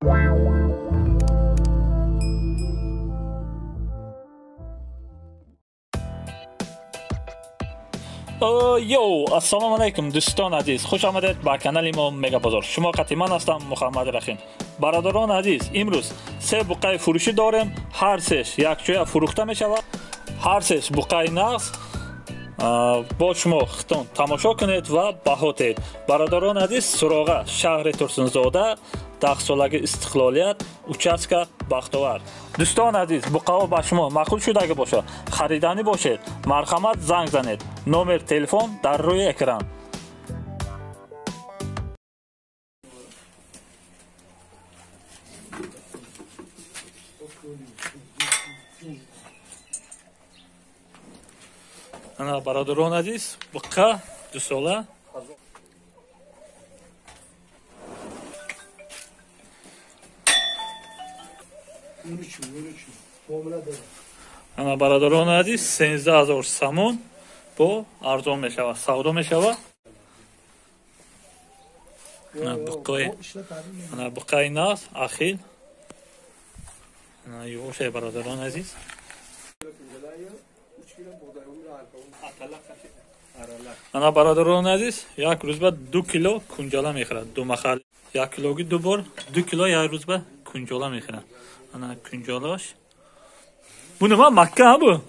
Йоу, ассалому алайкум дӯстон азиз, хуш омадед ба канали мо Мегабозор. Шумо қати ман ҳастам Муҳаммад Рахим. Бародарон азиз, имрӯз се буқаи фурӯшӣ дорем, ҳар сеш якҷоя фурӯхта мешавад. Ҳар сеш буқаи нағз. Бо шумо хитон тамошо кунед ва баҳо диҳед. Бародарон азиз, суроға шаҳри Турсунзода, даҳсолаги истиқлолият, участка Бахтовар. Дӯстон азиз, буқаҳо ба шумо маъқул шудагӣ бошад, хариданӣ бошед, марҳамат занг занед. Номер телефон дар рӯи экран. Ана бародарон азиз, буқа дусола. Ана бародарон азиз, 13 000 сомон бо арзон мешавад, савдо мешавад. Ана буқаи нағз, ахил. Ана ювошай бародарон азиз. Ана бародарон азиз, як рӯз ба 2 кило кунҷола мехӯрад, ду махал. 1 килоги ду бор, 2 кило як рӯз ба кунҷола мехӯрад. Ана кунҷолаш. Бу нима макка бу?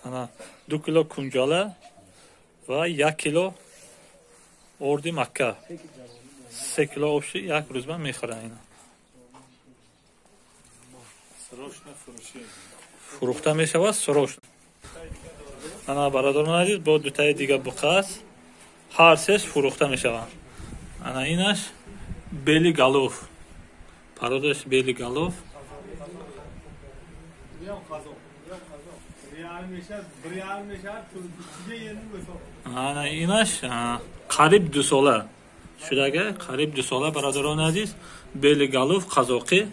Ана 2 кило кунҷола ва 1 кило орди макка. 3 кило обши як рӯз ба мехӯрад ина. Фурӯхта мешавад срочно. Ана бародарон азиз, бо дутаи дига буқа аст, ҳар сеш фурӯхта мешаванд. Ана инаш бели галов, пародаш бели галов. Ана инаш қариб дусола шудага, қариб дусола бародарон азиз, бели галов қазоқӣ.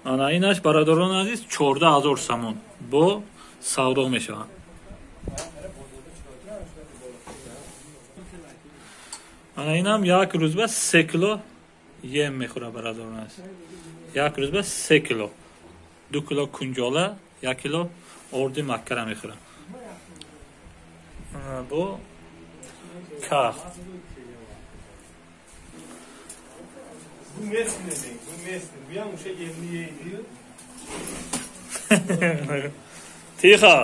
Ана инаш бародарон азиз 14 000 сомон бо савдо мешавад. Ана инам як рӯз ба 3 кило ем мехӯрад бародарон азиз. Як рӯз ба 3 кило, 2 кило кунҷола, 1 кило орди маккара мехӯрад. Бо ках. Bu mesne, bu mesne. Bu yan uşa yemli yeydi. Тихо.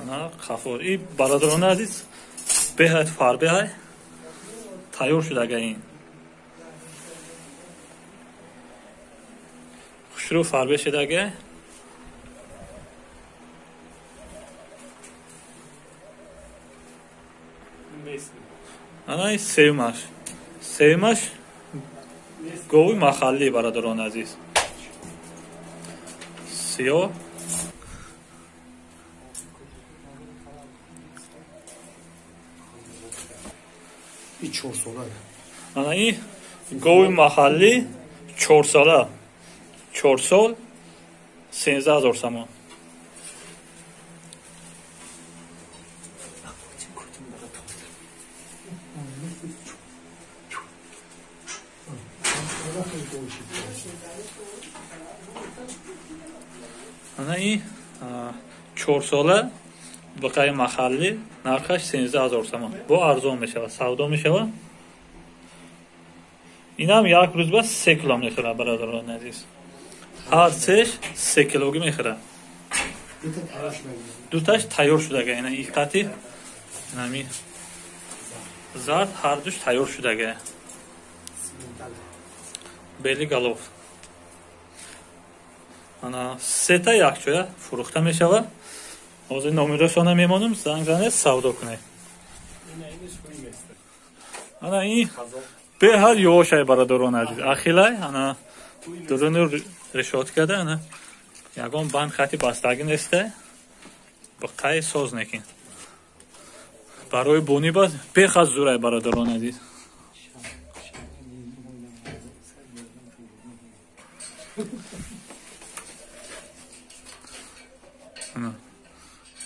Ана қафор. И бародарон азиз, беҳад фарбеҳай тайёр шудага ин. Хушрӯ фарбе шудага. Ана ин сеюмаш. Сеюмаш гови маҳаллӣ бародарон азиз. Сиёҳ. И 4 сола. Ана ин гови маҳаллӣ 4 сола. 4 сол 13 000 сомон. Ана ин 4 сола буқаи маҳаллӣ нархаш 13 000 сомон. Бо арзон мешавад, савдо мешавад. Инам як рӯз ба 3 кило мехӯрад бародарон азиз. Ҳар сеш 3 килоги мехӯрад. Дуташ тайёр шудага, ина иқати инами зард ҳар душ тайёр шудага. Бели галов. Ана сета якҷоя фурӯхта мешавад. Ҳозир номерашона мемонам, занг занед, савдо кунед. Ана ин беҳад ювошай бародарон азиз. Ахилай, ана дуруни решоткада, ана ягон банд хати бастагӣ неста. Буқаи соз некин. Барои бунӣ ба бехад зурай бародарон азиз.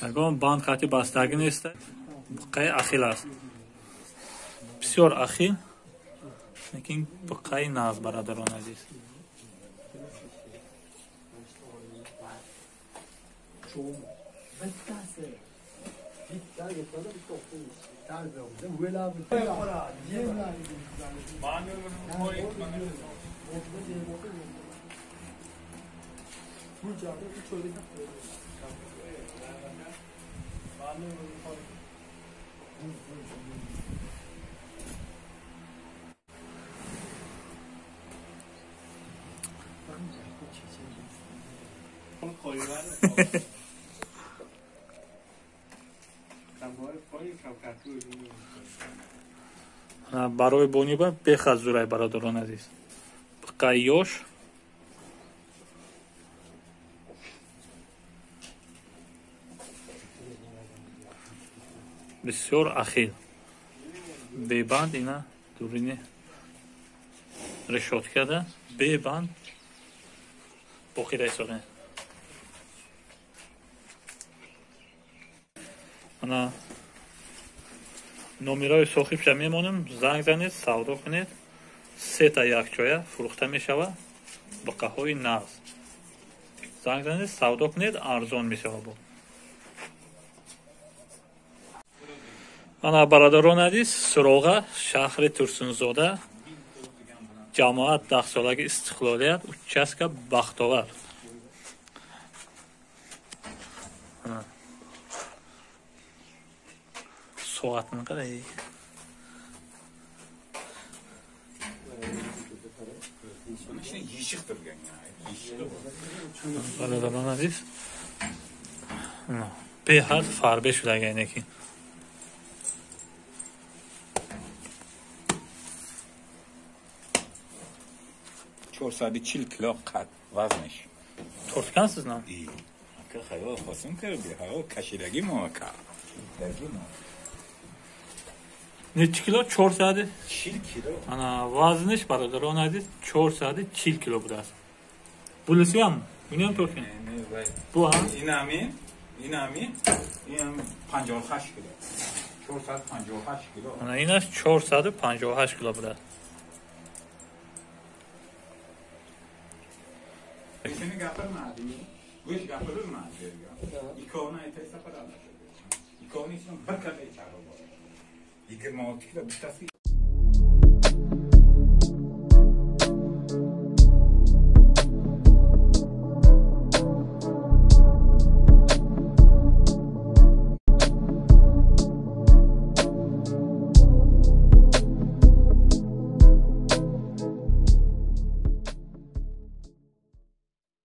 Ягон банд хати бастагӣ нест. Буққаи ахил аст. Бисёр ахил, лекин буққаи нағз, бародарон азиз. Барои бониба бехад зурай, бародарон азиз. Буққаи ёш. Бисёр ахил. Бебанд ина дурини решоткада бебанд боқида истодем. Ана номерои соҳибша мемонем, занг занед, савдо кунед. Сета якҷоя фурӯхта мешавад, буққаҳои нағз. Занг занед, савдо кунед, арзон мешавад. Ана бародарон азиз, суроға шаҳри Турсунзода, ҷамоат даҳсолаги истиқлолият, участка Бахтовар. Соатini qarang. Бародарон азиз, беҳад фарбе шудаgan ekan. 440 кило қад вазнаш. Tortgansiz нам? Ака хаёл хосим карди, хаёл кашидаги мо ака. Даги мо. Nechi kilo? 440 kilo. Ана vaznиш бародарон азиз 440 кило будааст. Bunisi ham? Buni ham tortgan. Bu ham? Инами, инами, инам 58 кило. 458 кило. Ана инаш 458 кило будааст. Seni gapirmadi, go'sht gapirilmadi. Ikkovini aytaysa qiladi. Ikkovini ichidan bir katta chaqib bor. 26 kilo bittasi